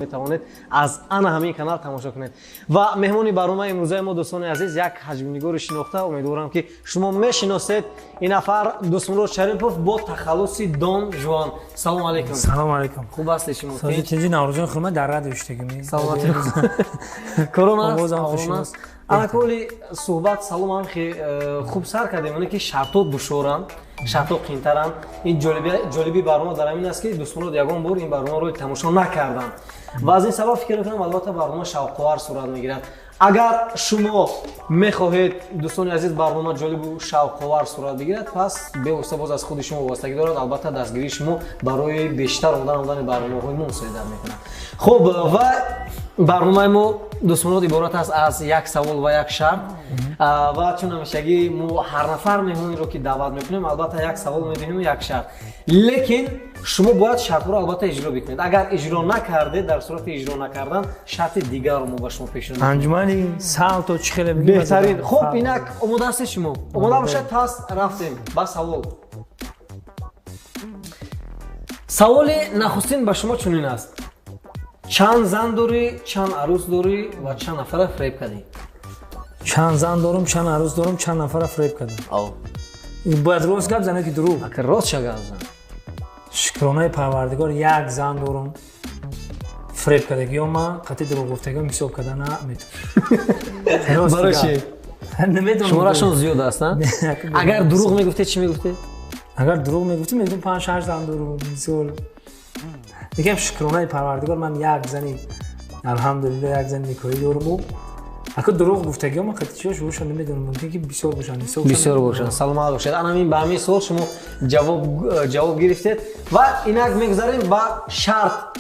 Метавонед аз ана ҳамин канал тамошо кунед. Ва меҳмони барномаи имрӯзаи мо, дӯстони азиз, як ҳаҷмнигори шинохта, умедворам ки шумо мешиносед. Ин нафар Дӯстмурод Шарипов бо тахаллуси Дон Жуан. Салом алейкум. Салом алейкум. Хуб ҳастед шумо? Сози тинҷи Наврӯзон хурма дар радио иштагӣ. Саломатӣ. Корона аст. Алаколи суҳбат салом ҳам хуб сар кардем, оне ки шартҳо душворанд, шартҳо қиинтаранд. Ин ҷолиби барнома дар ҳамин аст, ки Дӯстмурод ягон бор ин барномаро тамошо накарданд ва аз ин сабаб фикр мекунам, албатта, барнома шавқовар сурат мегирад. Агар шумо мехоҳед, дӯстони азиз, барнома ҷолибу шавқовар сурат бигирад, пас бевосита боз аз худи шумо вобастагӣ дорад. Албатта, дастгирии шумо барои бештар омода намудани барномаҳои мо мусоидат мекунад. Хуб, ва барномаи мо, дӯстмурод, иборат аст аз як савол ва як шарт. Ва чун ҳамешагӣ мо ҳар нафар меҳмонеро ки даъват мекунем, албатта, як савол медиҳем, як шарт, лекин шумо бояд шартҳоро албатта иҷро бикунед. Агар иҷро накардед, дар сурати иҷро накардан шарти дигарро мо ба шумо пешниҳод. Анҷумани салто чӣ хеле. Беҳтарин. Хуб, инак омода ҳастед шумо? Омода бошад, пас рафтем ба савол. Саволи нахустин ба шумо чунин аст: чанд зан дорӣ, чанд арӯс дорӣ ва чанд нафара фиреб кардӣ? Чанд зан дорум, чанд арӯс дорум, чанд нафара фиреб кардам? Бояд рост гап занем ки дурӯғ? Ака, рост ша гап зан. Шукронаи Парвардигор, як зан дорум. Фиреб кардагиё ма қатъи дурӯғ гуфтагиём ҳисоб карда наметавонам. Барои чи? Намедонам. Шуморашон зиёд аст? Агар дурӯғ мегуфтед, чӣ мегуфтед? Агар дурӯғ мегуфтем, мегуфтем панҷ шаш зан дорум, мисол. Мегӯям, шукронаи Парвардигор, ман як зани, алҳамдулилла, як зани никоҳӣ доруму ака дурӯғ гуфтагиём қатъи чиёш бошанд, намедонам, мумкин ки бисёр бошанд. Бисёр бошанд. Саломат бошед. Ана ҳамин ба ҳамин суол шумо ҷавоб гирифтед ва инак мегузарем ба шарт.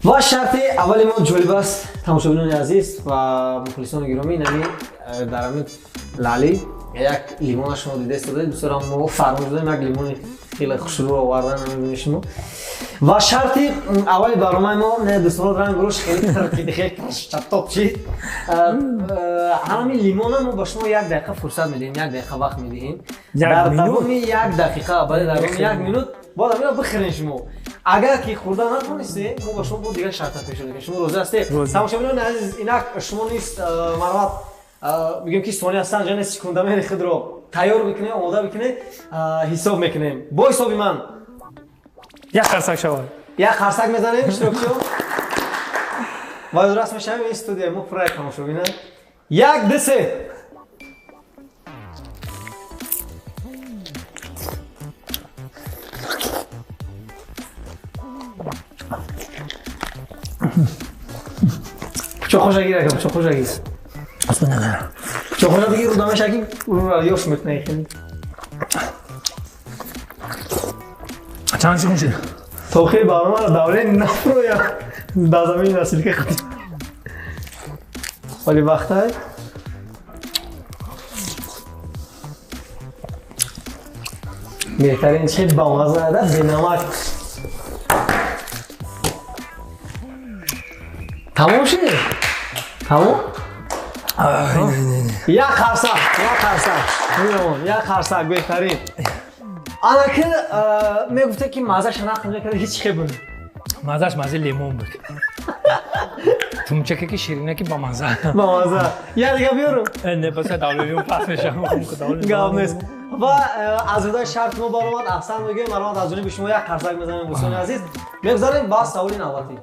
Ва шарти аввали мо ҷолиб аст, тамошобинони азиз ва мухлисони гиромӣ. Инами дар ҳамин лали як лимона шумо дида истодаед. Бисёрам мо фармуш додем, як лимони хеле хушрӯ овардан, намебинед шумо. Ва шарти аввали барномаи мо, не, дӯстонот, ранг рӯш хеле таркиди, хеле чаттоп чид. Ҳамин лимона мо ба шумо як дақиқа фурсат медиҳем, як дақиқа вақт медиҳем. Дар давоми як дақиқа, бале, дар давоми як минут бояд ҳаминро бихӯред шумо. Агар ки хӯрда натонистед, мо ба шумо бо дигар шарта пешниҳод мекунем. Шумо розӣ ҳастед? Тамошобинони азиз, инак шумо низ марҳамат, мегӯем ки сония санҷ, яъне секундамери худро тайёр бикунед, омода бикунед, ҳисоб мекунем бо ҳисоби ман. Як қарсак шавад. Як қарсак мезанем, иштирокчиён, ва ёдрас мешавем, ин студияи мо пурраи тамошобина. Як, ду, се. Пучоқоша гир, ака, пучоқоша гир. Пучоқоша бигир, рудамаша ки рӯра ёш мекунад хеле. Чанд секунд шуд? То охири барномаро давлени нафурӯя дар замини насилка хати. Вале вақтай беҳтарин, чӣ бамаза, да, бенамак. Тамом шуд, тамом. Як қарсак, як қарсак, як қарсак. Беҳтарин. Анаки мегуфте ки маззаша нақл мекард, ҳеҷ хе буд? Маззаш маззаи лимон буд, тумчаке ки ширинаки, бамазза. Бамазза. Як дига биёрам? Не, паса давлениам пас мешавам. Гап нест. Ва аз ҳудаи шарт мо баромад, аҳсан мегӯем. Марҳамат, аз ҷониби шумо як қарсак мезанем, дӯстони азиз. Мегузарем ба саволи навбатӣ.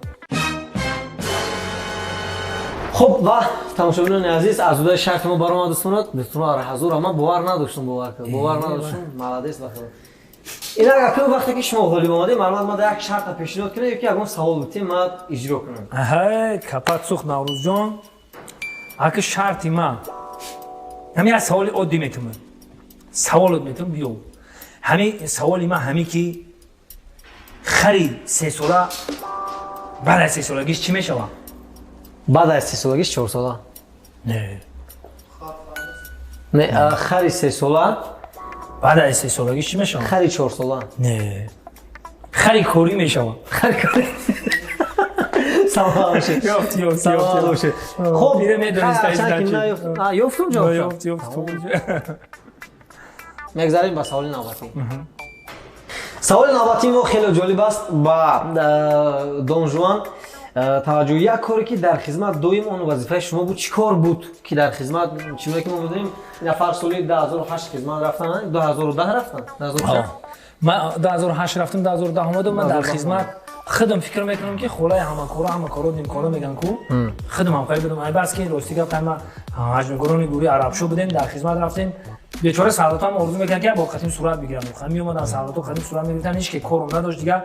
Хуб, ва тамошобинони азиз, аз ҳудаи шарти мо баромад, дӯстонот. Дӯстонот, ҳазура ман бовар надоштам, бовар кар, бовар надоштам. Молодец, ба худо. Инак акнун вақте ки шумо ғолиб омадед, марҳамат, ман як шарта пешниҳод кунед ё ки ягон савол битем, ман иҷро кунам. Аҳа, капат сӯхт, Наврӯзҷон. Аки шарти ман ҳамин як саволи оддӣ метумад, саволот метум, биё. Ҳамин саволи ман ҳамин ки хари сесола баъд аз сесолагиш чӣ мешавад? Баъд аз сесолагиш чорсола. Не. Не, хари сесола. Баъд аз сесолагиш чӣ мешавад? Хари чорсола. Не, хари корӣ мешавад. Хари корӣ. Саломат бошед. Ёфт, ёфт. Саломат бошед. Хуб. Ира медонист. Ёфтум ҷавоб. Ёфт, ёфт. Мегзарем ба саволи навбатӣ. Саволи навбатии мо хеле ҷолиб аст ба Донжуан таваҷҷӯҳ. Як коре ки дар хизмат доим он вазифаи шумо буд, чӣ кор буд ки дар хизмат, чуноне ки мо медонем, нафар соли 2008 хизмат рафтан, 2010 рафтан, ман 2008 рафтам, 2010 омадам. Ман дар хизмат худам фикр мекунам ки холаи ҳамакора, ҳамакоро нимкора меган ку, худам ҳамкорӣ будам. Ай бас ки рости гап, ма ҳаҷмгорони гурӯҳи арабшо будем, дар хизмат рафтем. Бечора солдатам орзу мекард ки бо қатим сурат бигирам. Меомадан солдато қатим сурат мегирифтан, ҳеч ки корум надошт дигар.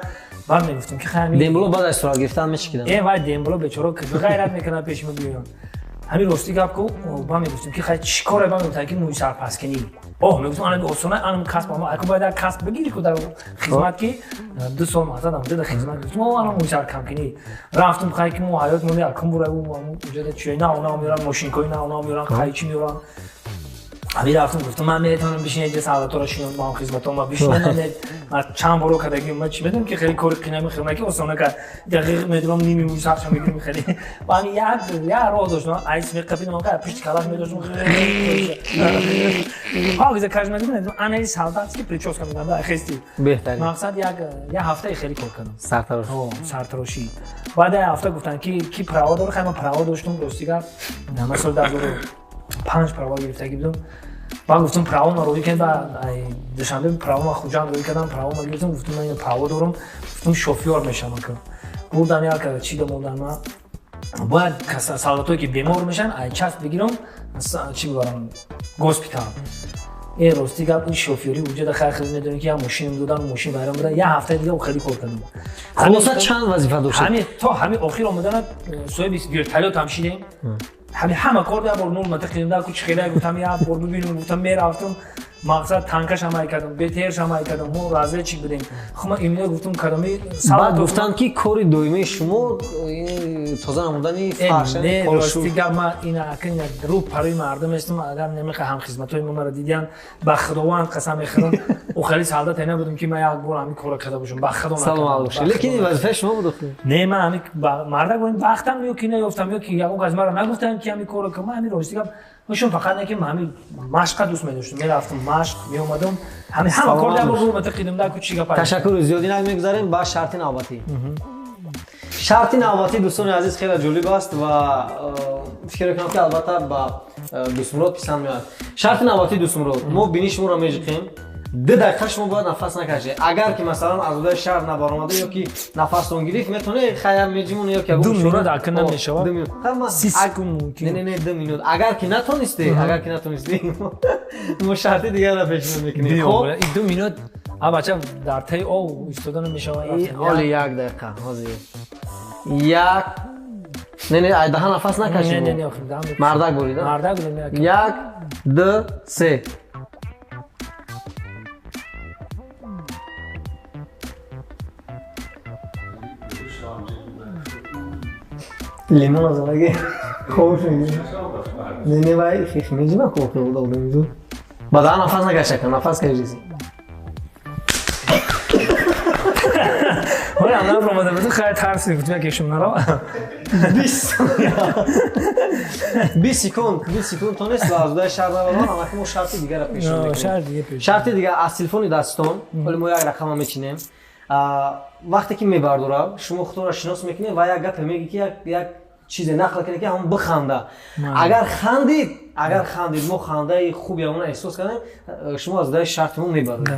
Баъд мегуфтем ки хай дембло баъд аз сурат гирифтан мешикиданд. Э вай дембло бечора ғайрат мекунад пеши мо биёянд. Ҳамин рости гап ку, ба мегуфтем ки хай чӣ коре, ба мегуфтам ки мӯи сарпасканӣ. Оҳ, мегуфтам ана осона, ана касб, ама аку бояд як касб бигирӣ ку дар хизмат, ки 2 сол мақсад ам дар хизмат. Гуфтам о ана мӯи саркамкунӣ. Рафтам, хай ки мо ҳаёт мони акум бура, уҷода чиёи нав нав меоранд, мошинкои нав нав меоранд, қайчи меоранд. Ҳамин рафтам, гуфтам ман метавонам бишинам инҷа солдатора шинам, бо ҳам хизматом ма бишинам. Ман чанд боро кардагим, ман чӣ медонам ки хеле кори қинами хеле ки осона кард. Дақиқ медонам, ними мӯи саршам мегирим хеле. Ба ҳамин як роҳ доштам, айс меқапидам, пушти калаш медоштам. Ҳа гиза каж медонам, ана солдатский прическа мекардам, да хести. Беҳтарин. Мақсад як ҳафтаи хеле кор кардам. Сартарошӣ. Сартарошӣ. Баъд як ҳафта гуфтанд ки ки права дорад, хай ман права доштам, рости гап. Ман соли 2005 права гирифтагӣ будам. Баъд гуфтам право ма роҳӣ кардам, Душанбе право ма Хуҷанд роҳӣ кардам, право ма гирифтам, гуфтам ман право дорам, гуфтам шофёр мешавам. Бурдан як чӣ домондан, ма бояд солдатое ки бемор мешаванд, ай част бигирам, чӣ бибарам госпитал. Э рости гап, ин шофёрӣ уҷода хай хел медонӣ ки як мошин додан, мошин вайрон будан, як ҳафтаи дига хеле кор кардам. Хулоса чанд вазифа доштед? Ҳамин то ҳамин охир омадана соҳиби вертолёт ҳам шидем. Ҳамин ҳама кор як бор нул матақидем, дар кучи хеле гуфтам як бор бибинем, гуфтам мерафтам, мақсад танкаш ҳам ай кардам, БТРш ҳам ай кардам, мо разведчик будем. Хуб ман имино гуфтам кадоми баъд гуфтанд ки кори доимии шумо тоза намудани фарш. Не, рости гап, ман ина акин рӯ парои мардум ҳастам, агар намехоҳ ҳамхизматҳои мо маро дидиянд, ба Худованд қасам мехӯрам, ӯ хеле солдат набудам ки ман як бор ҳамин корро карда бошам, ба Худо. Салом алайкум. Лекин ин вазифаи шумо буд. Не, ман ҳамин мардак будем, вақтам ё ки наёфтам, ё ки ягон кас маро нагуфтанд ки ҳамин корро кун. Ман ҳамин рости гап мешум, фақат не ки ман ҳамин машқа дӯст медоштам, мерафтам машқ, меомадам, ҳамин ҳама кор дар бор матақидам, дар кучи гап. Ташаккури зиёд. Инак мегузарем ба шарти навбатӣ. Шарти навбатӣ, дӯстони азиз, хеле ҷолиб аст ва фикр мекунам ки албатта ба Дӯстмурод писанд меояд. Шарти навбатӣ, Дӯстмурод, мо бинии шуморо меҷиқем, 2 дақиқа шумо бояд нафас накашед. Агар ки масалан аз удаи шаҳр набаромада ё ки нафастон гирифт, метавонед хая меҷимон ё ки 2 минут ака намешавад. 30 секунд мумкин. Не, не, 2 минут. Агар ки натонистед, агар ки натонистед, мо шарти дигарро пешниҳод мекунем. Хоб, 2 минут а бача дар таи об истода намешавад. Оли 1 дақиқа, ҳозир. Як Не, не, ай даҳа нафас накашед. Не, не, не, мардак бурид. Мардак бурид. 1 2 3. Лимон аз алаги хомӯш мегирем. Не, не, вай хих меҷима ку охир буда одамизо. Ба даҳа нафас накашака, нафас кашиси. Ой, ам набромада буду, хай тарси гуфтам ки шум наро. 20 20 секунд, 20 секунд тонист ва аз удаи шаҳр набарон, аммо мо шарти дигарро пешниҳод мекунем. Шарти дига пеш. Шарти дига аз телефони дастон, ҳоло мо як рақама мечинем. Вақте ки мебардорад, шумо худро шинос мекунед ва як гапе мегӯед ки як чизе нақл кунед ки ҳамон биханда. Агар хандид, агар хандид, мо хандаи хуби ҳамонро эҳсос кардем, шумо аз удаи шарти мо мебаред.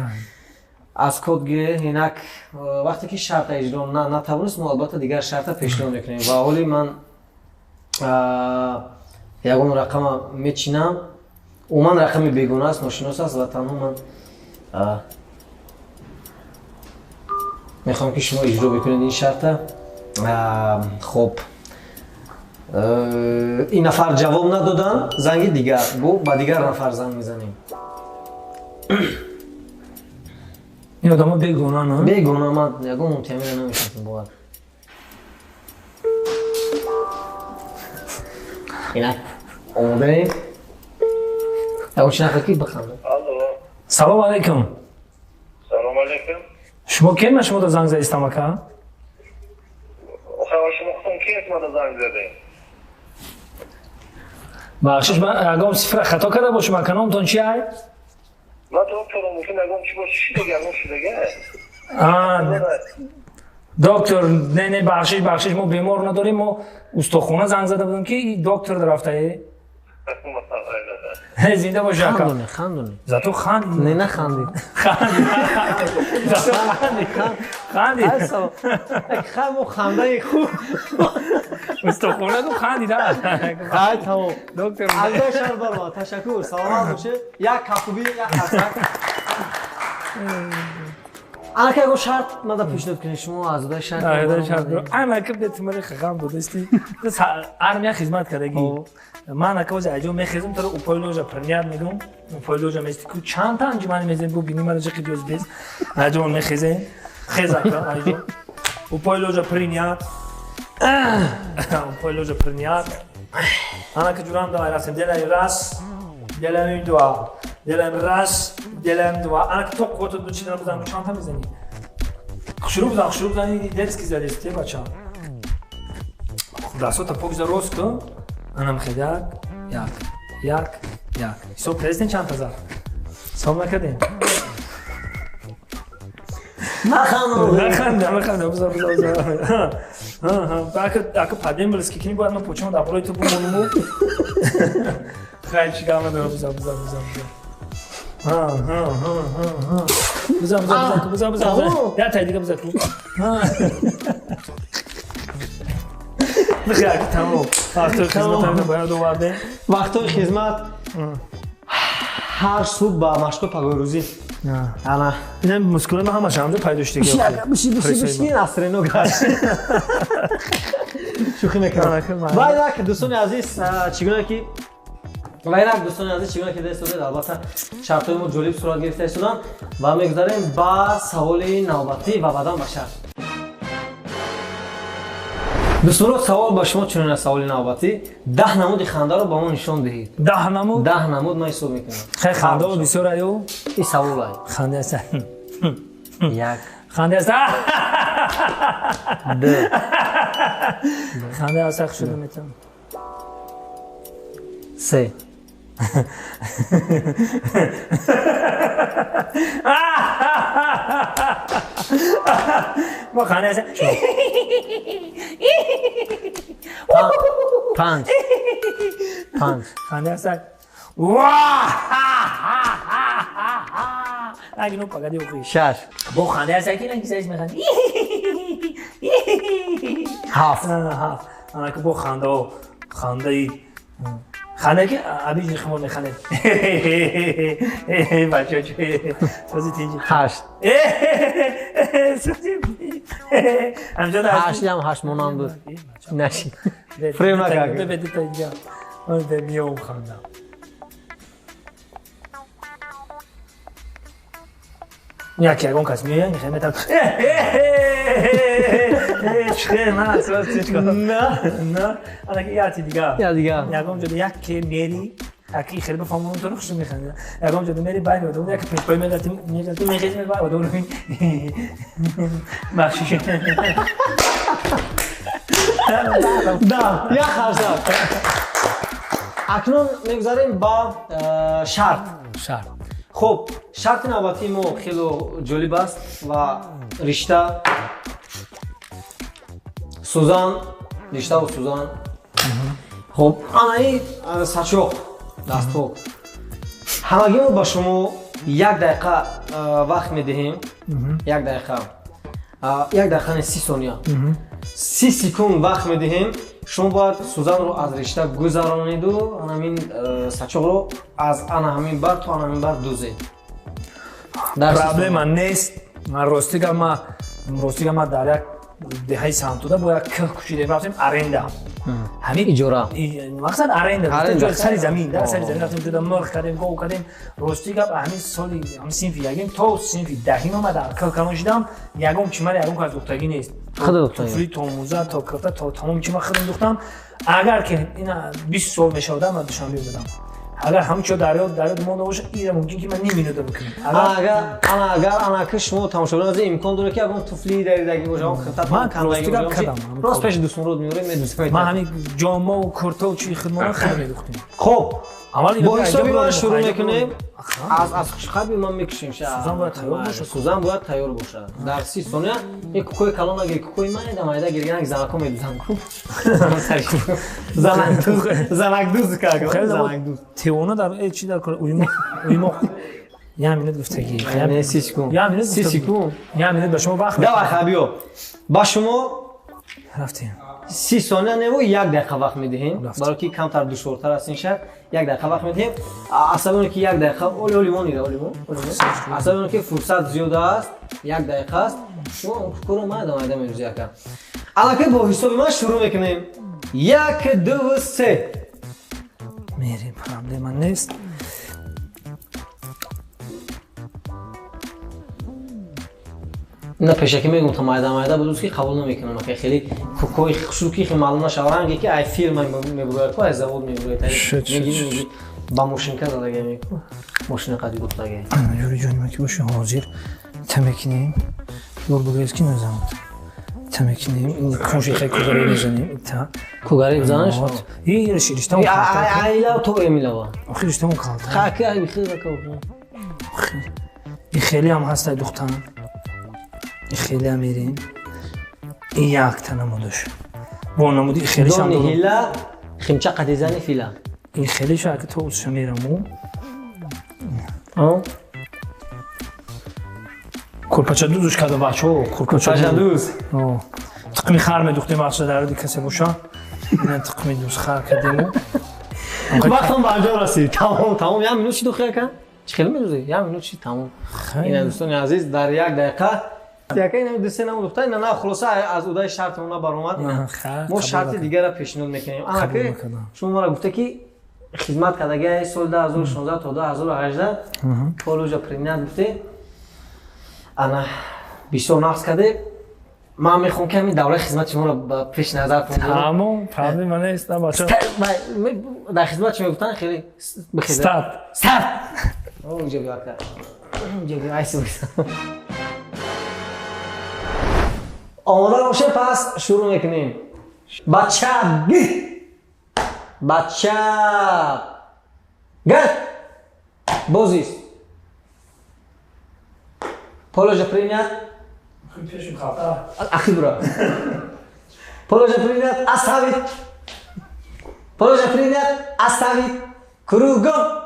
Аз код гиред, инак вақте ки шарта иҷро натавонист, мо албатта дигар шарта пешниҳод мекунем. Ва ҳоли ман ягон рақама мечинам, умуман рақами бегона аст, ношинос аст ва танҳо ман мехоҳам ки шумо иҷро бикунед ин шарта. Хоб, ин нафар ҷавоб надоданд, занги дигар, бо ба дигар нафар занг мезанем. Ин одамо бегона, на? Бегона, ман ягон мунтаҳамиро намешиносам, бовар. Инак омодаем. Ягон чи нақл ки бихандам. Алло. Салом алейкум. Салом алейкум. Шумо кем ма шумо да занг задистам ака? Охир шумо худтон кем ма да занг задем? Бахшиш, ман ягон сифра хато карда бошам ака, номтон чи ай? Ман то мумкин ягон чи бош, чи дига, ягон чи дига. Доктор, не не, бахшиш, бахшиш, мо бемор надорем, мо устохона занг зада будем ки доктор рафтае. Зинда бош, ака. Хандони, хандони. Зато хандид. Не, нахандид. Хандид. Зато хандид. Хандид. Хай, мо хандаи хуб. Устохона гуфт, хандид. Хай, тамом. Доктор. Аллоҳ шар барома. Ташаккур. Саломат бошед. Як кафкӯбӣ, як қарсак. Анака ягон шарт мада пешниҳод кунед, шумо аз удаи шарт. Анака бетумари хағам додасти. Армия хизмат кардагӣ. Ман ака ози аҷо мехезам, таро упои ложа принят мегум. Упои ложа мести ку чанд та анҷумани мезем, бу бини мара ҷиқи диёз без. Аҷо мехезем. Хез ака аҷо. Упои ложа принят. Упои ложа принят. Анака ҷурам давай рафтем. Делаем раз, делаем два. Делаем раз, делаем два. Анака то қувватот бу чидана бизан, чанд та мезанӣ? Хушрӯ бизан, хушрӯ бизани, дерски задест, те бача. Дастото пок за рост кун. Анам хел як, як, як, як. Ҳисоб кардистен чанд та зад? Ҳисоб накардем? Нахандам. Нахандам, нахандам. Бизар, бизар, бизар. Ака, ака падем билс ки кини бояд ман почам дар болои ту бумонуму. Хай, чӣ гап надорам, бизар, бизар, бизар, бизар. Бизар, бизар, бизар, бизар, бизар. Я тай дига бизар ку. Бихай, ака, тамом. Вақтҳои хизмат ҳамина бояд овардем. Вақтҳои хизмат ҳар субҳ ба машқи пагоҳрӯзӣ. Ана. Ина мускулои ман ҳамааш ҳамҷо пайдо шудига. Биши, биши, биши, асрено гашт. Шӯхӣ мекунам. Ва инак, дӯстони азиз, чӣ гуна ки ва инак, дӯстони азиз, чӣ гуна ки дида истодед, албатта шартҳои мо ҷолиб сурат гирифта истоданд ва мегузарем ба саволи навбатӣ ва баъдан ба шарт. Дӯстонро, савол ба шумо чунин аст: саволи навбатӣ, 10 намуди хандаро ба мо нишон диҳед. 10 намуд? 10 намуд ман ҳисоб мекунам. Хай, хандао бисёр аю. И савол ай. Ханда аст. Як. Ханда аст. Ду. Ханда аст, шуда метавонам. Се. Мо ханда аст. Панҷ. Панҷ. Ханда аст. Ва! Аги ну погоди ухи. Шаш. Бо ханда аст, ки ранги саиш механди. Ҳафт. Ҳафт. Анака бо хандао, хандаи ханда ки абиҷи химо механдед. Бача чӣ? Сози тинҷи. Ҳашт. Сози. Ҳамҷо ҳашт ям ҳашт монанд буд. Нашид. Фрем накард. Бе та инҷа. Ман бе миём ханда. Як ягон кас меояд, мехоҳад метавон. Чхе, на, соз чичко. На. На, анаки яти дига. Я дига. Ягон ҷода як ке мери, аки хеле бифаҳмонам туро хуш механдад. Ягон ҷода мери байни одам, як пешпой меғалтӣ, меғалтӣ, мехезӣ, мебаъд одам бахшиш. Да, як қарсак. Акнун мегузарем ба шарт. Шарт. Хуб, шарти навбатии мо хело ҷолиб аст ва ришта, сӯзан, риштаву сӯзан. Хуб, анаи сачоқ, дастпок. Ҳамагӣ мо ба шумо як дақиқа вақт медиҳем. Як дақиқа. Як дақиқа не, 30 сония. 30 секунд вақт медиҳем. Шумо бояд сӯзанро аз ришта гузарониду ҳамин сачоқро аз ана ҳамин бар то ана ҳамин бар дузед. Проблема нест. Ман рости гап, ман рости гап, ман дар як деҳаи Сантуда бо як кӯҳ кушидем, рафтем аренда. Ҳамин иҷора. Мақсад аренда, ҷои сари замин, дар сари замин рафтем, ҷуда мурғ кардем, гов кардем. Рости гап, ҳамин соли ҳамин синфи ягим то синфи даҳим омад дар кӯҳ калон шидам, ягон чимари ягон кас духтагӣ нест. Туфли то мӯза то кирта то тамоми чима худам духтам. Агар ки ина 20 сол мешавадам, ман Душанбе будам. Агар ҳамин чо дарёд монда бошад, ира мумкин ки ман ним минута бикунам. Агар ана агар ана ки шумо тамошобинон аз имкон доред ки ягон туфли даридагӣ бошад, ягон кирта ман кандагӣ рости гап бошад, кардам. Рост пеши дӯстонрод меорем, медӯзем. Ман ҳамин ҷомаву куртаву чи худмона худам медухтем. Хуб, Бо ҳисоби ман шурӯъ мекунем. Аз хушқаби ман мекушем. Сӯзан бояд тайёр бошад. Сӯзан бояд тайёр бошад. Дар 30 сония ин кукои калон агир, кукои майда майда гирган занако медузам ку. Занакдуз как. Занакдуз. Тевона дар чи дар кор уймоқ уймоқ. Я минут гуфтагӣ. Не, 30 секунд. Я минут 30 секунд. Я минут ба шумо вақт. Давай хабиё. Ба шумо рафтем. 30 сония неву 1 дақиқа вақт медиҳем. Барои ки камтар душвортар аст ин шарт. 1 дақиқа вақт медиҳем. Асаби он ки 1 дақиқа оли оли монира оли мо. Асаби он ки фурсат зиёд аст, 1 дақиқа аст. Шумо кукуро майда майда меюзи ака. Аллакай бо ҳисоби ман шурӯъ мекунем. 1 2 3. Мерем, проблема нест. На пешакӣ мегум та майда майда будуз ки қабул намекунам. Ака хеле кукои хушрӯ ки маълум нашава ранге ки ай фирма мебурояд ку, ай завод мебурояд. Мегирӣ ба мошинка задага меку. Мошина қади гуфтага. Ҷури ҷони ма ки боша ҳозир та мекунем. Ёр бугез ки назанад. Та мекунем. Ин кунши хай кугаре мезанем. Та кугаре бизанаш? И риштамон калта. Айла то эмилава. Охир риштамон калта. Хаки ай хеле ка. И хеле ҳам ҳастай духтан. Хеле мерем. Ин якта намудаш. Бо намуди хелешам дорам. Ҳила химча қадизани фила. Ин хелеша ки то усша мераму. Курпача дузуш кардам бачаҳо, курпача дуз. Тиқми хар медухтем бача дар роди касе боша. Ина тиқми дуз хар кардему. Вақтон ба анҷом расид. Тамом, тамом. Як минут чи духи ака? Чӣ хеле медузӣ? Як минут чи тамом. Ина дӯстони азиз дар 1 дақиқа яка ина ду се намуд духта ина на хулоса аз удаи шарти она баромад. Мо шарти дигарро пешниҳод мекунем. Анаки шумо мара гуфта ки хизмат кардагиаи соли 2016 то 2018 полужа принят гуфте. Ана бисёр нақс карде. Ман мехоҳам ки ҳамин давраи хизмати шуморо ба пеш назар кунам. Тамом, проблема нест, бача. Дар хизмат чӣ мегуфтанд? Хеле бихеза. Старт. Старт. Унҷо биё ака. Унҷо биё, айси бойса. Омода бошем, пас шурӯъ мекунем. Ба чап гир. Ба чап гир. Бозист. Положа принят. Ахибра. Положа принят, оставить. Положа принят, оставить. Кругом.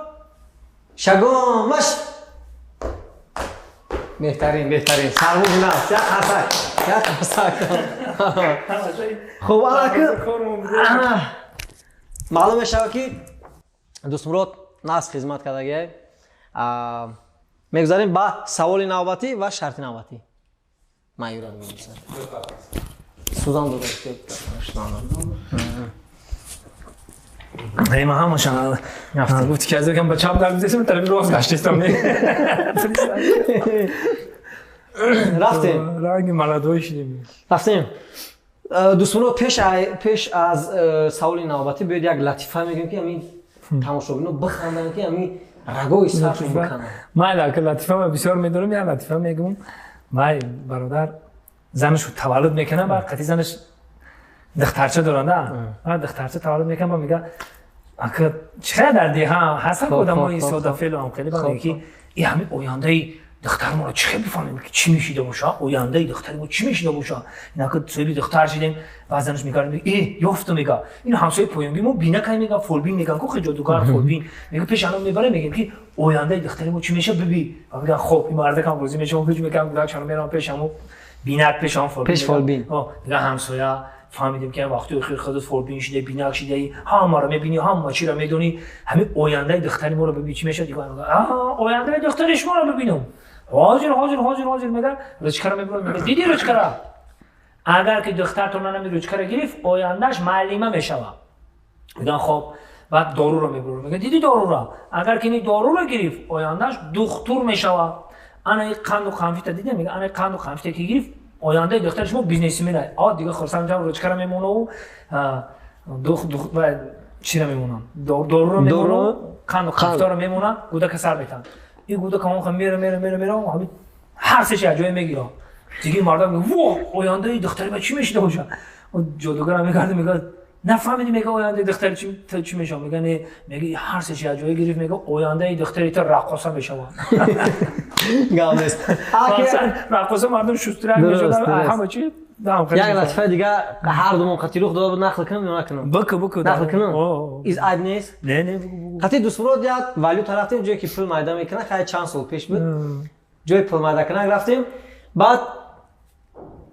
Шагом маш. Беҳтарин, беҳтарин. Сарбоз нафс, як хасак. Як хасак. Хуб, аллаки маълум мешавад ки Дӯстмурод нас хизмат кардагиай. Мегузарем ба саволи навбатӣ ва шарти навбатӣ. Ман юра мегӯям. Сӯзан дорам. Эй, ман ҳамашан гуфти ки аз якам ба чап дар гузаштам, тарафи рост гаштистам. Рафтем. Ранги маладой шидем. Рафтем. Дӯстмурод, пеш аз саволи навбатӣ биёед як латифа мегӯем ки ҳамин тамошобино биханданд, ки ҳамин рагои саршон бикананд. Майли, ака латифа ма бисёр медорам, як латифа мегӯм. Май бародар занаш таваллуд мекунад, баъд қатъи занаш духтарча доранд, баъд духтарча таваллуд мекунад, баъд мега ака чӣ хеле дар деҳа ҳастанд одамои содафелу ҳам хеле, баъд мега ки и ҳамин ояндаи духтари моро чӣ хел бифаҳмем ки чӣ мешида боша, ояндаи духтари мо чӣ мешида боша. Ин ака соҳиби духтар шидем, баъд занаш мега э ёфтам, мега ин ҳамсояи поёнгии мо бинакай, мега фолбин меган ку хел ҷодугар фолбин, мега пеш ано мебарем, мегем ки ояндаи духтари мо чӣ меша биби. Ва меган хоб ин мардакам розӣ мешавам, пеш мекам кӯдакшаро мерам пеш ҳамо бинак, пеш ҳам фолбин, пеш фолбин. Дига ҳамсоя фаҳмидем ки вақти охир худат фолбин шидаи, бинак шидаи, ҳамаро мебинӣ, ҳама чиро медонӣ, ҳамин ояндаи духтари моро бибин чӣ мешавад. Дига ояндаи духтари шуморо бибинам. Ҳозир, ҳозир, ҳозир, ҳозир, мега ручкаро мебурад, мега диди ручкара? Агар ки духтартон нами ручкаро гирифт, ояндаш муаллима мешавад. Меган хоб, баъд доруро мебурад, мега диди доруро? Агар ки ин доруро гирифт, ояндаш духтур мешавад. Ана ин қанду қанфита дида, мега ана қанду қанфита ки гирифт, ояндаи духтари шумо бизнесмен аст. А дига хурсанд ҷам ручкаро мемонаву чиро мемонам, доруро мемонам, қанду қанфитаро мемонам, гудака сар метаҳанд. Ин гудака он мера мера мера мера ҳар сеша як ҷое мегирад. Диги мардам мега во ояндаи духтари ма чӣ мешида боша? Ҷодугарам мегарда мега Нафаҳмидӣ, мега ояндаи духтари чӣ мешавад? Мега не, мега ҳар сеш як ҷое гирифт, мега ояндаи духтари ту раққоса мешавад. Гап нест. Раққоса мардум шустрак мешавад, ҳама чи. Як латифаи дига ҳар думон қатӣ рух дода буд, нақл кунам ё накунам? Бикун, бикун. Нақл кунам? Из айб нест? Не, не, бугу, бугу. Қатӣ Дӯстмурод як валюта рафтем, ҷое ки пул майда мекунад, хай чанд сол пеш буд. Ҷои пул майда кунак рафтем, баъд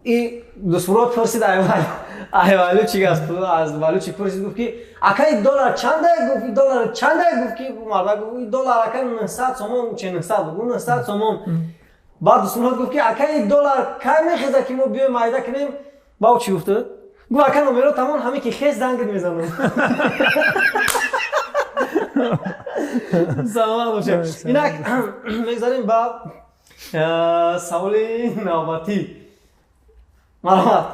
и Дӯстмурод пурсид, ай валючик аз валючик пурсид, гуфт ки акай доллар чанда? Гуфт доллар чанда? Гуфт ки марда гуфт доллар ака 900 сомон, че 900 буд, 900 сомон. Баъд Дӯстмурод гуфт ки акай доллар кай мехеза ки мо биёем майда кунем? Баъд чӣ гуфт? Гуфт ака номеро тамом, ҳаме ки хез зангит мезанам. Саломат бошед. Инак мегзарем ба саволи навбатӣ. Марҳамат.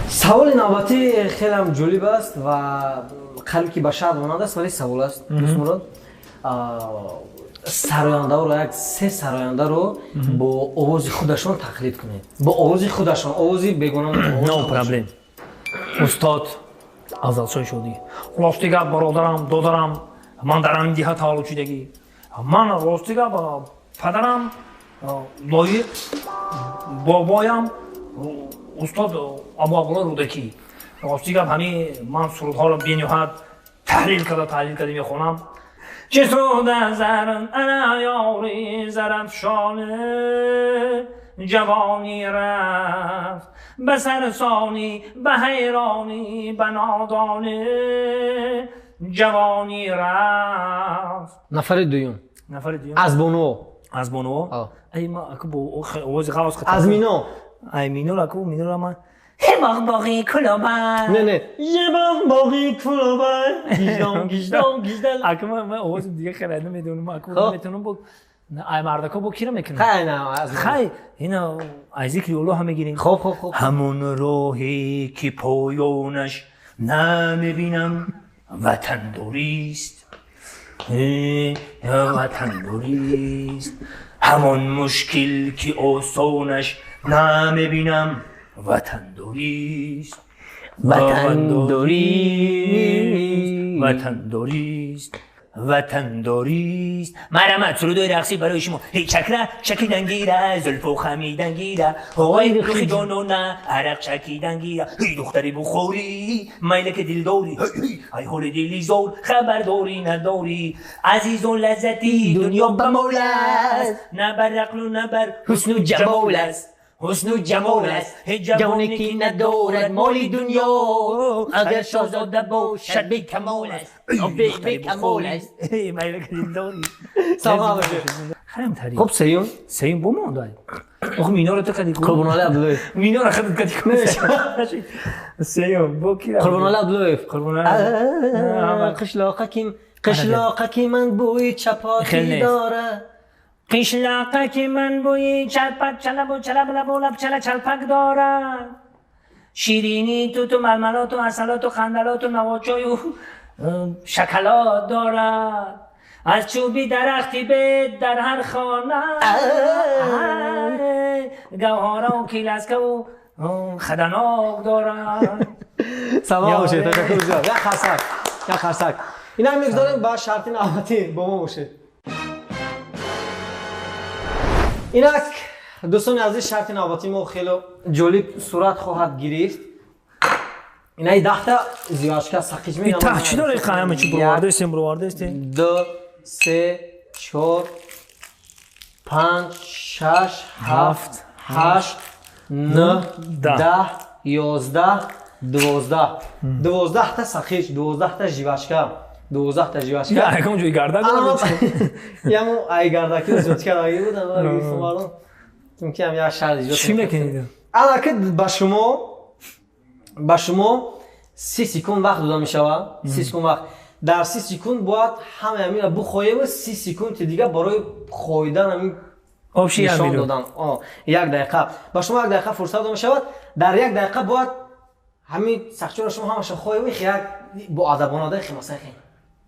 Саволи навбатӣ хелеам ҷолиб аст ва қариб ки ба шарт монанд аст, вале савол аст. Дӯстмурод, сарояндаро, як се сарояндаро бо овози худашон тақлид кунед, бо овози худашон, овози бегона. No problem. Устод Афзалшоҳи Шодӣ. Рости гап, бародарам, додарам, ман дар ҳамин деҳа таваллуд шудагӣ. Ман рости гап, падарам Лоиқ, бобоям устод Абу Абдулло Рӯдакӣ. Рости гап, ҳамин ман сурудҳоро бениҳоят таҳлил карда мехонам. Чӣ суда зар ана ёри зарафшоне, ҷавонӣ рафт ба сарсонӣ, ба ҳайронӣ, ба нодонӣ, ҷавонӣ рафт. Нафари дуюм. Нафари дуюм. Аз бонуо. Аз бонуо? Ай, ма аку бо овози ғавз хата. Аз Мино. Ай Мино, аку Миноро ман Ҳебоғ боғи кулобай. Не, не. Ебоғ боғи кулобай. Гиждон, гиждон, гиждон. Аку ман овози дига хеле намедонам, аку наметавонам бо ай мардако бо кира мекунам. Хай, на, аз хай, ина аз зикри Аллоҳ мегирем. Хоб, хоб, хоб. Ҳамон роҳе ки поёнаш намебинам, ватандорист. Ватандорист. Ҳамон мушкил ки осонаш намебинам, ватандорист. Ватандорист. Ватандорист. Ватандорист. Марҳамат, сурудои рақсӣ барои шумо. Чакра чакидан гира, зулфу хамидан гира, ҳовои рухи ҷонона арақ чакидан гира. Эй духтари бухорӣ, майле ки дил дорӣ, ай ҳоли дили зор хабар дорӣ надорӣ. Азизон, лаззати дунё ба мол аст, на бар ақлу на бар ҳусну ҷамол аст. Ҳусну ҷамол аст. Ҳеҷ ҷавоне ки надорад моли дунё, агар шоҳзода бошад бекамол аст, бекамол аст. Майле ки дил дорӣ. Саломат бошед. Хуб, сеюм. Сеюм бомонда. Охи Миноро ту кади. Қурбоналӣ Абдуллоев. Миноро худат кади. Сеюм бо ки? Қурбоналӣ Абдуллоев. Қурбоналӣ. Қишлоқа ким, қишлоқа ки ман бӯи чапотӣ дорад. Қишлоқа ки ман бӯи чалпак чалабу чалаблабу чала чалпак дорад. Ширинӣ туту мармалоту асалоту хандалоту навочою шоколад дорад. Аз чӯби дарахти бед дар ҳар хона гавҳораву киласкаву хаданок дорад. Саломат бошед, ташаккур зиёд. Як қарсак, як қарсак. Инак мегузорем ба шарти навбатӣ, бо мо бошед. Инак дӯстони азиз, шарти навбатии мо хеле ҷолиб сурат хоҳад гирифт. Инаи 10та зиёчка сақич мегам. Та чӣ дори ҳама чӣ буровардаистем, буровардаистем? 2 3 4 5 6 7 8 9 10 11 12. 12та сақич, 12та живачка. 12та живачка. Я яком ҷои гардак Яму ай гардаки зиёдка даги буд, ама гирифтам мардум. Чунки ҳам як шаҳр иҷод. Чӣ мекунед? Аллаки ба шумо 30 секунд вақт дода мешавад. 30 секунд вақт. Дар 30 секунд бояд ҳамаи ҳаминро бухоем ва 30 секунди дига барои хоидан ҳамин нишон додан. Як дақиқа. Ба шумо як дақиқа фурсат дода мешавад. Дар як дақиқа бояд ҳамин сахчоро шумо ҳамаша хоҳед, як бо адабонада химаса хе.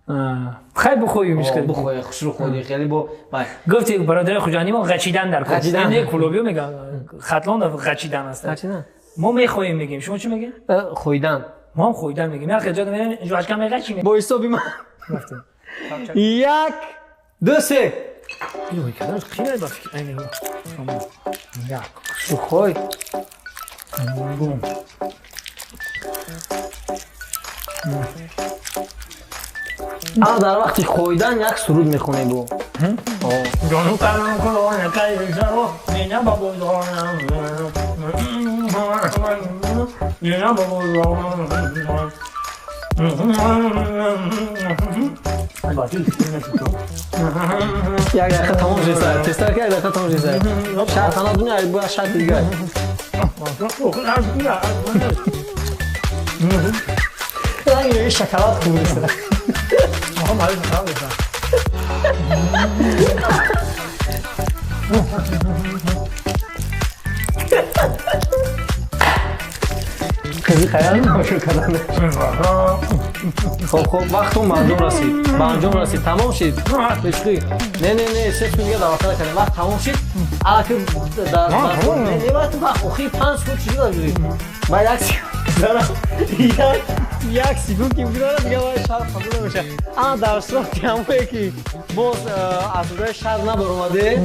Хай бухоем ишкал. Бухоем, хушрӯ хоҳед, хеле бо бай. Гуфти бародари Хуҷандӣ мо ғачидан дар кор. Ғачидан. Не, кулобиё мегӯянд. Хатлон ғачидан аст. Ғачидан. Мо мехоҳем мегем. Шумо чӣ мегем? Хӯидан. Мо ҳам хӯидан мегем. Як ҷо мерем, жвачка мега чӣ мегем? Бо ҳисоби ман. 1 2 3. Ой, кадом қимат ба фикр айни. Як. Сухой. Бум. А дар вақти хӯидан як суруд мехонем бо. Ҷону калам кулона кайзаро, меня бабузона. Меня бабузона. Як дақиқа тамом шуд. Тезтар ки як дақиқа тамом шуд. Шарт ана дуня бояд шарти дигар. Ранги шоколад хӯрд. Қизи хаёл намошо кардан. Хоб хоб вақтон ба анҷом расид. Ба анҷом расид. Тамом шид. Бешухӣ. Не не не, се секунд дига даъват накардем. Вақт тамом шид. Алаки дар не не вақт вақт охири 5 секунд чӣ шуд? Ма як як секунд ки бигзарад дига вай шарт қабул намешавад. Ана дар сурати ҳамое ки боз аз рӯи шарт набаромаде.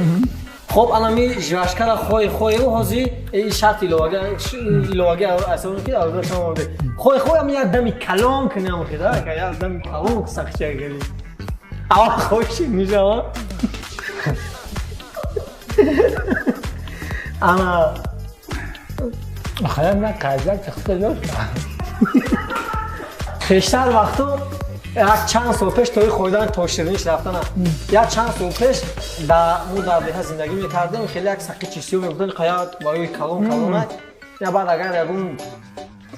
Хоб анами жвачкара хоҳи хоҳи ҳозир ин шарт иловагӣ асоне ки аз рӯи шумо омаде. Хоҳи хоҳи ам як дами калон кунам хида, як дами калон сахча гирӣ. Аввал хоҳиши мешава. Ана Хаям на казак тахта дошт. Пештар вақто як чанд сол пеш тои хӯрдан то шириниш рафтана. Як чанд сол пеш мо дар деҳа зиндагӣ мекардем, хеле як сақи чизиё мегуфтанд, қая барои калон калона. Я баъд агар ягон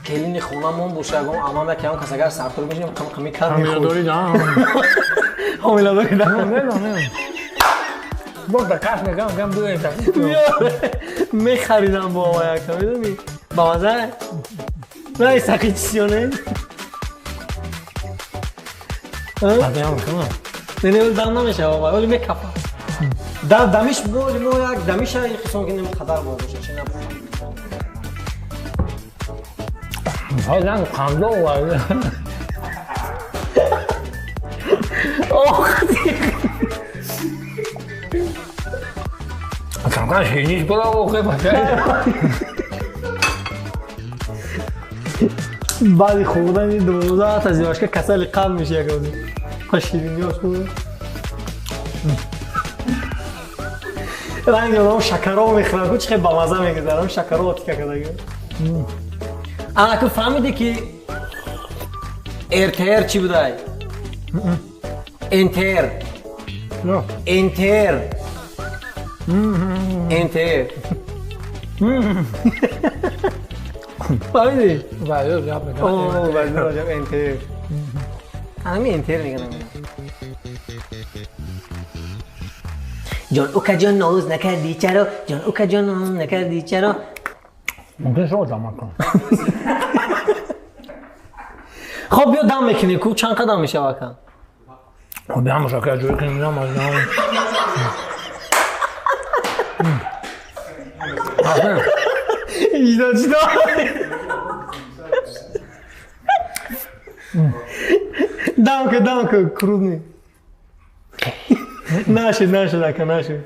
келини хонамон боша, ягон амам як ягон кас агар сартор мешинем, қам-қами кар мехӯрд. Ҳомиладорӣ да? Не, не. Боз ба кас мегам, гам дуем. Мехаридам бо яка, медонӣ? Ба маза? Не, сақи чизиё не? Не, не, дам намешава, вале мекафа. Да дамиш мо як дамиша ин қисм ки қадар бо боша, чи набошад. Файдан қандо овард. Ох, камкам шириниш була охе бача. Баъди хӯрдани 12 та жвачка касали қанд меша як рӯз. Ширинёш буд. Ранги одам шакаро мехӯрад, ку чӣ хел бамаза мегузарам, шакаро тика кардаги. Анаку фаҳмидӣ ки РТР чӣ будай? НТР. НТР. НТР. Фаҳмидӣ? Бале, гап мекунам. О, бале, НТР. Ҳамин НТР мегӯям. Ҷон ука ҷон ноз накардӣ чаро? Ҷон ука ҷон ноз накардӣ чаро? Мумкин шумо ҷамъ кун. Хоб биё дам мекунем, ку чанд қадам мешава ака? Хоб биё мушака ҷӯй кунем, дам аз дам. Иҷда чида? Дам ку, дам ку, крупный. Нашид, нашид, ака, нашид.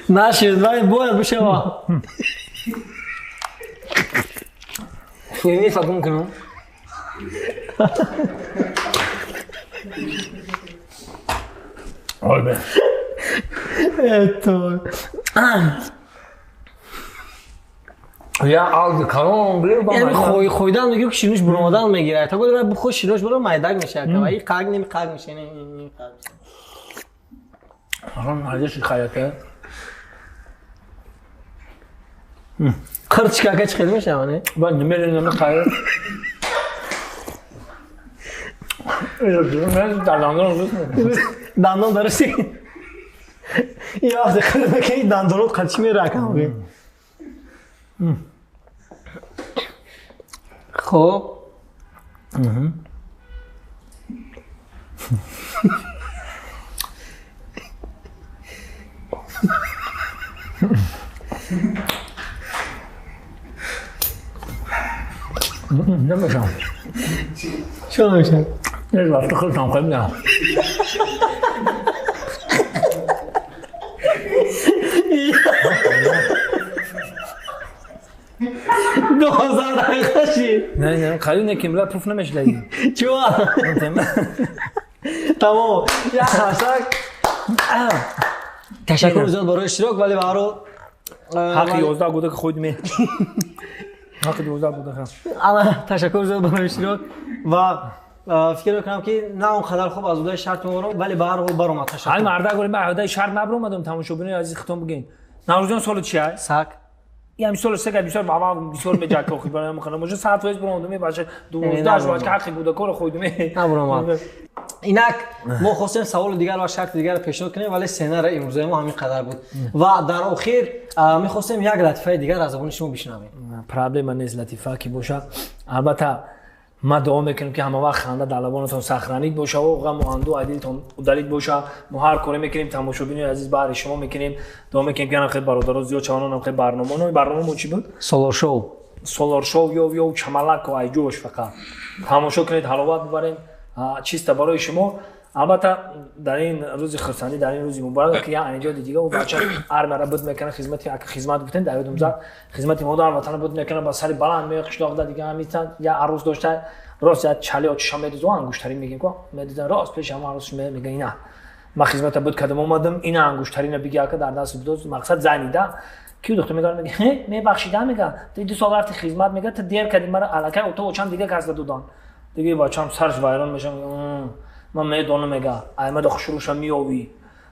Нашид, вай бояд бишава. Ширинӣ сакун кунам. Ой бе. Это. Я алди калон гирифт ба яъне хӯидан мегирӣ ки шириниш буромадан мегирад. Та гӯй бухӯ шириниш буром майдак мешавад. Ва ин қаг ним қаг мешавад, ин қаг мешавад. Аҳам арзиши хаята. Қирчка ака чӣ хел мешавад, не? Баъд немерем нами хайр. Дандон дарси. Я вақте қир мекунӣ дандонот қачи меракам. Хоб. Намешам. Чӣ намешам? Як вақт худам қабла. 12 дақиқа шид. Не, не, қалил не кимла пуф намешидаги. Чӯ? Тамом. Як қарсак. Ташаккур зиёд барои иштирок, вале ба ҳар ҳол ҳаққи 11 гуда худ ме. Ҳаққи 12 гуда. Ана, ташаккур зиёд барои иштирок ва фикр мекунам ки на он қадар хуб аз удаи шарт мебарам, вале ба ҳар ҳол баромад. Ташаккур. Ай марда гули ман удаи шарт набаромадам, тамошобинони азиз хитон бигин. Наврӯзҷон соли чи ай? Сак. Ям сол сега бисёр бава бисёр меҷака охи бароям хана може саат вез баромадам бача 12 бача ҳаққи гудакоро хӯйдум. Набаромад. Инак мо хостем саволи дигар ва шарти дигарро пешниҳод кунем, вале сценарий имрӯзаи мо ҳамин қадар буд ва дар охир мехостем як латифаи дигар аз забони шумо бишнавем. Проблема нест, латифа ки бошад. Албатта ман дуо мекунам ки ҳама вақт ханда дар лабонатон сахранид боша ва ғаму андӯ адилтон удалид боша. Мо ҳар коре мекунем, тамошобинои азиз, баҳри шумо мекунем. Дуо мекунем ки хел бародаро зиёд шаванд, хел барнома. Номи барномамо чӣ буд? Солор шоу. Солор шоу ё чамалако айҷош фақат. Тамошо кунед, ҳаловат бибарем. Чиста барои шумо. Албатта дар ин рӯзи хурсандӣ, дар ин рӯзи муборак ки як аниҷоди дига ӯ бача армияра буд мекунад, хизмати хизмат гуфтем дар ёдум зад, хизмати модар ватана буд мекунад, ба сари баланд меояд қишлоқда дига ҳамитан як арӯс дошта, рост як чали очиша медузу ангуштарин мегем ко медузан рост пеши ҳама арӯсш мега ина ман хизмата буд кардам омадам, ина ангуштарина биги ака дар даст бидоз, мақсад занида ки духтур мега мега мебахшида мега ту 2 сол рафти хизмат мега ту дер кардӣ мара аллакай ото очам дига касда додан дига бачам сарш вайрон мешам. Ман медонам мега аймада хушруша миёвӣ,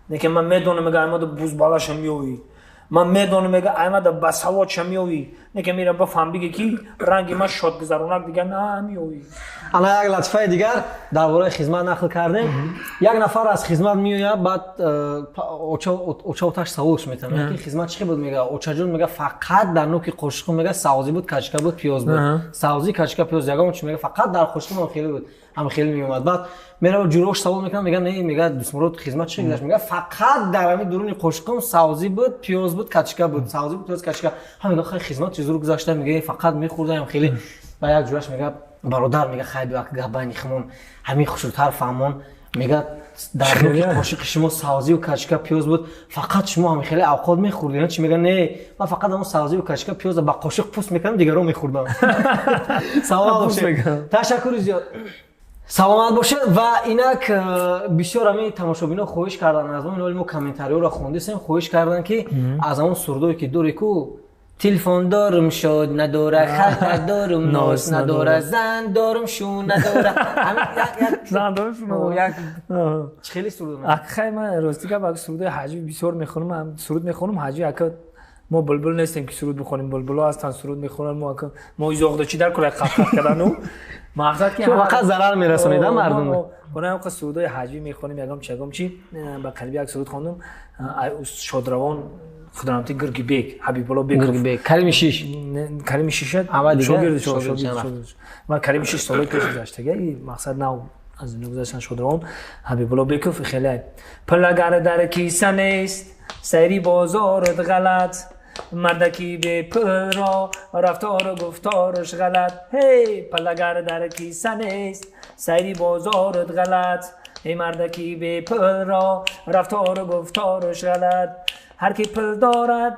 лекин ман медонам мега аймада бузбалаша миёвӣ, ман медонам мега аймада басаводша миёвӣ, лекин мира бафаҳм биге ки ранги ман шодгузаронак дига намиёвӣ. Ана як латифаи дигар дар бораи хизмат нақл кардем. Як нафар аз хизмат меояд, баъд очаоташ саволш метавонад ки хизмат чӣ буд, мега очаҷон мега фақат дар нуки қошиқум мега савзӣ буд, качка буд, пиёз буд, савзӣ, качка, пиёз, ягон чи мега фақат дар қошиқум ҳам хеле буд, ҳам хеле меомад. Баъд мерава ҷурош савол мекунад, мега не, мега Дусмурод хизмат чӣ гузашт, мега фақат дар ҳамин дуруни қошиқум савзӣ буд, пиёз буд, качка буд, савзӣ буд, пиёз, качка. Ҳам мега хай хизмат чизур гузашта, мега фақат мехӯрдаем хеле. Ба як ҷураш мега бародар мега хай биё ак гап байни химон ҳамин хушрӯтар фаҳмон, мега дар нуки қошиқи шумо савзию качка пиёз буд, фақат шумо ҳамин хеле авқот мехӯрдед чи? Мега не, ман фақат ҳамон савзию качка пиёза ба қошиқ пӯст мекардам, дигарро мехӯрдам. Саломат бошед, ташаккури зиёд, саломат бошед. Ва инак бисёр ҳамин тамошобино хоҳиш карданд аз мо, ин мо комментариёро хондисем, хоҳиш карданд ки аз ҳамон сурдое ки дорӣ ку телефон дорум шод надора, халта дорум нос надора, зан дорум шу надора. Зан дорум шу надора. Чӣ хеле суруд? Хай ман рости гап ак суруди ҳаҷви бисёр мехонам, суруд мехонам ҳаҷви ака мо булбул нестем ки суруд бихонем, булбуло ҳастанд суруд мехонанд, мо ака мо изоғда чӣ дар кора қафқаф кардану мақсад ки фақат зарар мерасонед мардум. Барои ҳам сурудҳои ҳаҷвӣ мехонем, ягом чи ягом чи ба қалби як суруд хондум, шодравон худрамти Гиргибек, Ҳабибулло Беков. Гиргибек, Карими Шиш. Карими Шиша шогирди шогирд. Ман Карими Шиш солҳои пеш гузаштага, и мақсад нав аз дунё гузаштан шодравон Ҳабибулло Беков хеле. Пул агар дар киса нест, сайри бозорат ғалат, мардаки бепулро рафтору гуфтораш ғалат. Ҳей, пул агар дар киса нест, сайри бозорат ғалат, эй мардаки бепулро рафтору гуфтораш ғалат. Ҳар ки пул дорад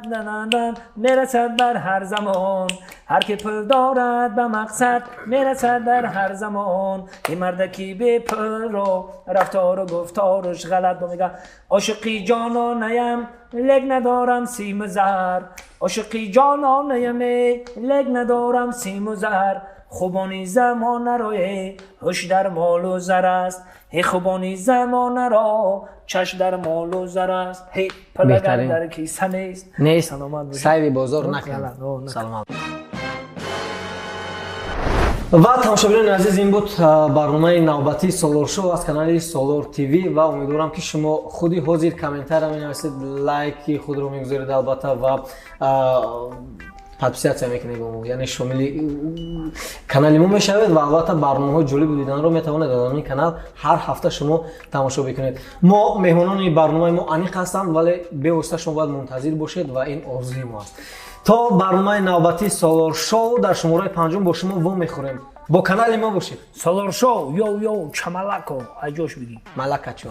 мерасад бар ҳар замон, ҳар ки пул дорад ба мақсад мерасад дар ҳар замон, эй мардаки бепулро рафтору гуфтораш ғалат. Мега ошиқи ҷононаям лек надорам симу зар, ошиқи ҷононаям лек надорам симу зар, хубони замонаро ҳуш дар молу зар аст, ҳе хубони замонаро чашм дар молу зар аст, ҳе пул агар дар киса нест, нест, саломат бошед, сайри бозор накунед, саломат. Ва тамошобинони азиз, ин буд барномаи навбатии Солор Шоу аз канали Солор ТВ ва умедворам ки шумо худи ҳозир комментария менависед, лайки худро мегузоред албатта ва подписаться мекунед бо мо, яъне шомили канали мо мешавед ва албатта барномаҳои ҷолибу диданро метавонед дар ин канал ҳар ҳафта шумо тамошо бикунед. Мо меҳмонони барномаи мо аниқ ҳастанд, вале бевосита шумо бояд мунтазир бошед ва ин орзуи мо аст. То барномаи навбатии Солор Шоу дар шумораи панҷум бо шумо вомехӯрем. Бо канали мо бошед. Солоршоу, йоу, йоу, чамалако, айҷош бигӣ. Малакачо.